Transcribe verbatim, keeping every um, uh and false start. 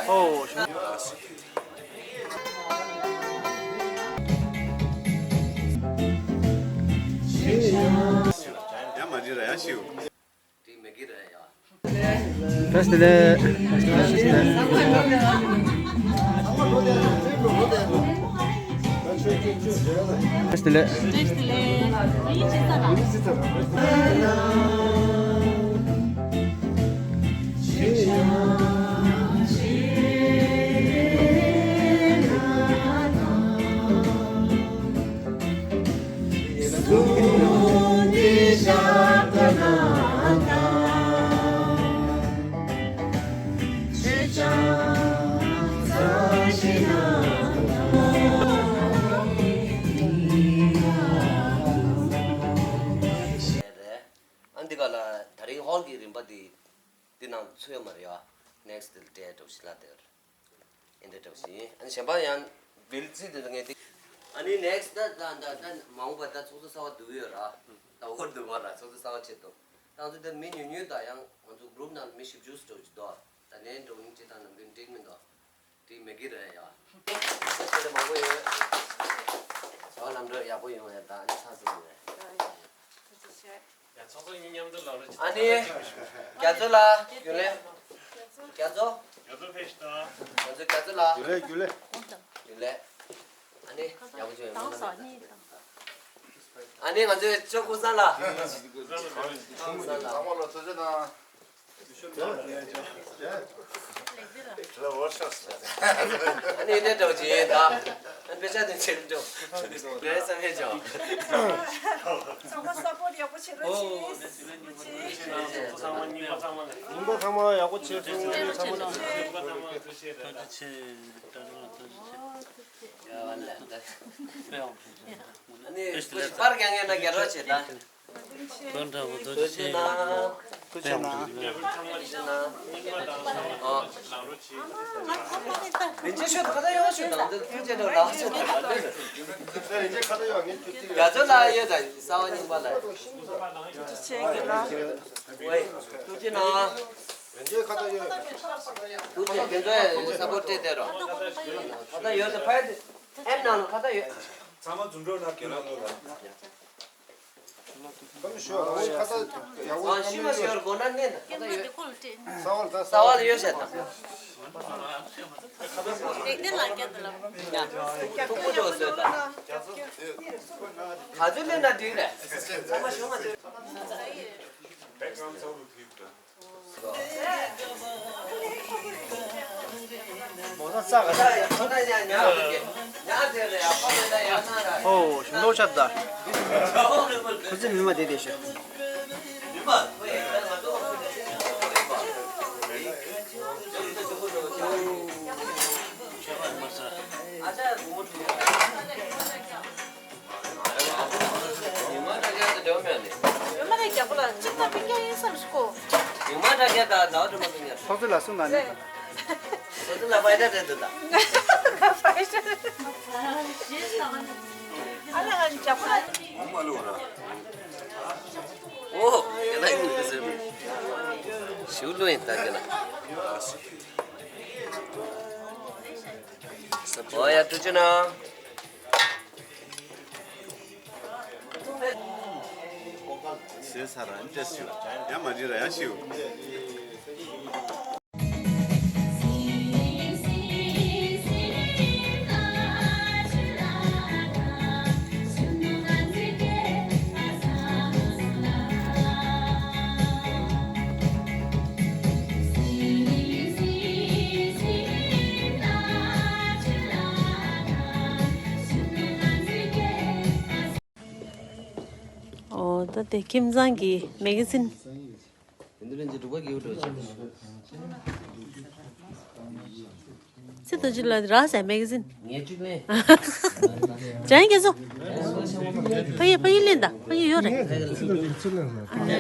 ཨོ། ཡ་མ་འདྲི་ར་ཡ་ཤིའུ། བཀྲ་ཤིས་བདེ་ལེགས། བཀྲ་ཤིས་བདེ་ལེགས། བཀྲ་ཤིས་བདེ་ལེགས། བཀྲ་ཤིས་བདེ་ལེགས། ཨ་འདི་ག་ལ་དེ་རིང་ཧོལ་གྱི་རིམ་པ་འདི་འདི་ནང་ཚུད་ཡོད་མ་རེད་ཡ། ནེག་སི་ཊི་དེ་ལ་སྤྲད་འགྲོ་ཞིག་ལ་དེར། ཨེ་འདྲ་འདྲ་བ་ཞིག་ཨ་ནི་གཞན་པ་ཡང་བིལ་རྩིས་དེ་ལ་ངས་དེ། ཨ་ནི་ནེག་སི་ཊི་ད་ད་ད་ད་མ་འོངས་པ་ད་ཚོགས་གཙོ་གསར་པ་བསྡུ་གི་ཡོད་ར། ད་འོར་བསྡུ་བ་ར་ཚོགས་གཙོ་གསར་པ་ཆེད་དུ། ད་ང་ཚོ་ད་མི་ཉུང་ཉུང་ད་ཡང་ང་ཚོ་གུ་རུབ་ནང་ལ་མི་བཞི་བཅུ་ཙམ་འགྲོ་གི་འདུག་ད་ནས་འགྲོ་ནི་ཅི་ད་ནམ་རྒྱུན་འགྲིག་མི་འདུག་འགྲིག་མེད་ཀྱི་རེད་ཡ། ད་ཆེད་དུ་མང་པོ་ཡོད། བྱ་བ་ལམ་འགྲོ་ཡག་པོ་ཡོང་ཡ་ད་ཨ་ནི་ཚང་ཚིག་ཡོད་རེད། ཡ་ཚོགས་གཙོ་གཉིས་མཉམ་དུ་ལབ་རོགས་བྱེད། ཨ་ནི། རྒྱ་མཚོ་ལགས་རྒྱུན་ལས། རྒྱ་མཚོ། རྒྱ་མཚོ་ཕེབས་ཤིག་དང་། རྒྱ་མཚོ་རྒྱ་མཚོ་ལགས། རྒྱུན་ལས་རྒྱུན་ལས། རྒྱུན་ལས། ཨ་ནི་ཡག་པོ་བྱུང་ཡོད་མ་རེད། ཨ་ནི་ང་ཚོའི་ཅོ་ཀུན་བཟང་ལགས། ཀུན་བཟང་ལགས། ཚང་མ་ལ་ཐུགས་རྗེ་གནང་། ཨ་ནི་འདི་འདྲ་བྱེད་ཡིན་ད། ཨ་ནི་དཔེ་ཆ་དེ་བྱེད་འགྲོ། ལས་བསམ་ཡས་ཅོ། ཚང་མ་སཔོར་ཡག་པོ་བྱེད་རོགས་གྱིས། ཚང་མ་ཉིན་མོ་ཚང་མ་ལ། ཉིན་མོ་ཚང་མ་ཡག་པོ་བྱེད་ཚང་མ་ཚང་མ་ལ། ཉིན་མོ་ཚང་མ་ལ་ཐུགས་རྗེ་ཆེ། ཐུགས་རྗེ་ཆེ། ཨ་ནི་པར་རྒྱག་མཁན་ན་རྒྱག་རོགས་བྱེད་ད། དོན་དྲང་པོ་ཐུགས་རྗེ་ཆེ། ཐུགས་རྗེ་གནང་། ཐུགས་རྗེ་གནང་། ཨོ། རིན་ཆེན་ཤོད་ཁ་ད་ཡོང་ཤོད་དང་འདི་ཐུགས་རྗེ་ཆེ་ལགས་ཤོད་དང་། རྒྱ་མཚོ་ལགས་ཡོད་དང་གསར་པ་རྙིང་པ་ལ། ཐུགས་རྗེ་ཆེ་གི་ལགས། ཝེ། ཐུགས་རྗེ་གནང་། རིན་ཆེན་ཁ་ད་ཡོད། ཐུགས་རྗེ་དེ་ཚོ་ཡང་ས་པོར་སྤྲད་དེ་རོ། ཁ་ད་ཡོད་དེ་ཕ་ཡི་ཨེབ་ནང་ལ་ཁ་ད་ཡོད། ཚང་མ་འཛུམ་གྲོགས་ན་གྱེན་ལ་ལོ་ལ། ཨ་ཤི་མ་ཤི་ཡོར་གོ་ན་ནས་ད་ཡོད། ས་བ་ལ་ཡོད་ཤ་ད། ཐུག་པོ་འགྲོ་ཟོས་ད། ག་ཚོད་ལེན་ན་འགྲིག་རེད། ཚང་མ་ཤོང་མ་འདོད། ཨོ་ཞིམ་མདོག་ཆགས་ད། ཁོ་ཚོའི་མི་མ་བདེ་བདེ་ཤོད། ཉི་མ་དྲ་རྒྱ་དང་འདྲ་བ་མེད་ནི། ཉི་མ་དྲ་རྒྱ་པོ་ལ་གཅིག་ད་ཕིང་རྒྱ་ཡིན་བསམ་ཞིག་གོ། ཉི་མ་དྲ་རྒྱ་དང་ཟླ་བ་སྒྲོལ་མ་ཕིང་རྒྱ། ཚོགས་གཙོ་ལ་གསུང་གནང་ནི། ཚོགས་གཙོ་ལ་ཕའི་ཊར་རེད་འདུག་ད། ཕའི་ཊར། ཨ་ལ་ཨ་ནི་རྒྱ་པོ་ལ། ཨོ་མ་ལོ་ར། ཨོ་ཡ་ལ་ཡིན་ཟེར། ཞིའུ་ལོ་ཡིན་ད་རྒྱ་ལ། ཨོ་ཡ་ཐུགས་རྗེ་གནང་། ཟས་ཚར་ར་ཨ་ནི་ཏེ་ཤིའུ། ཡ་མ་འདྲི་ར་ཡ་ཤིའུ། ཨོ་ད་དེ་ཁྱིམ་ཚང་གི་མེ་ག་ཛིན། ཚེ་ཐུགས་རྗེ་ལ་རག་ཟེར་མེ་ག་ཛིན། ངས་གཅིག་ལེན། ཇན་རྒྱ་མཚོ། ཕ་ཡི་ཕ་ཡི་ལེན་ད་ཕ་ཡི་ཡོད་རེད། ཚེ་ཐུགས་རྗེ་ལེན་ཟེར།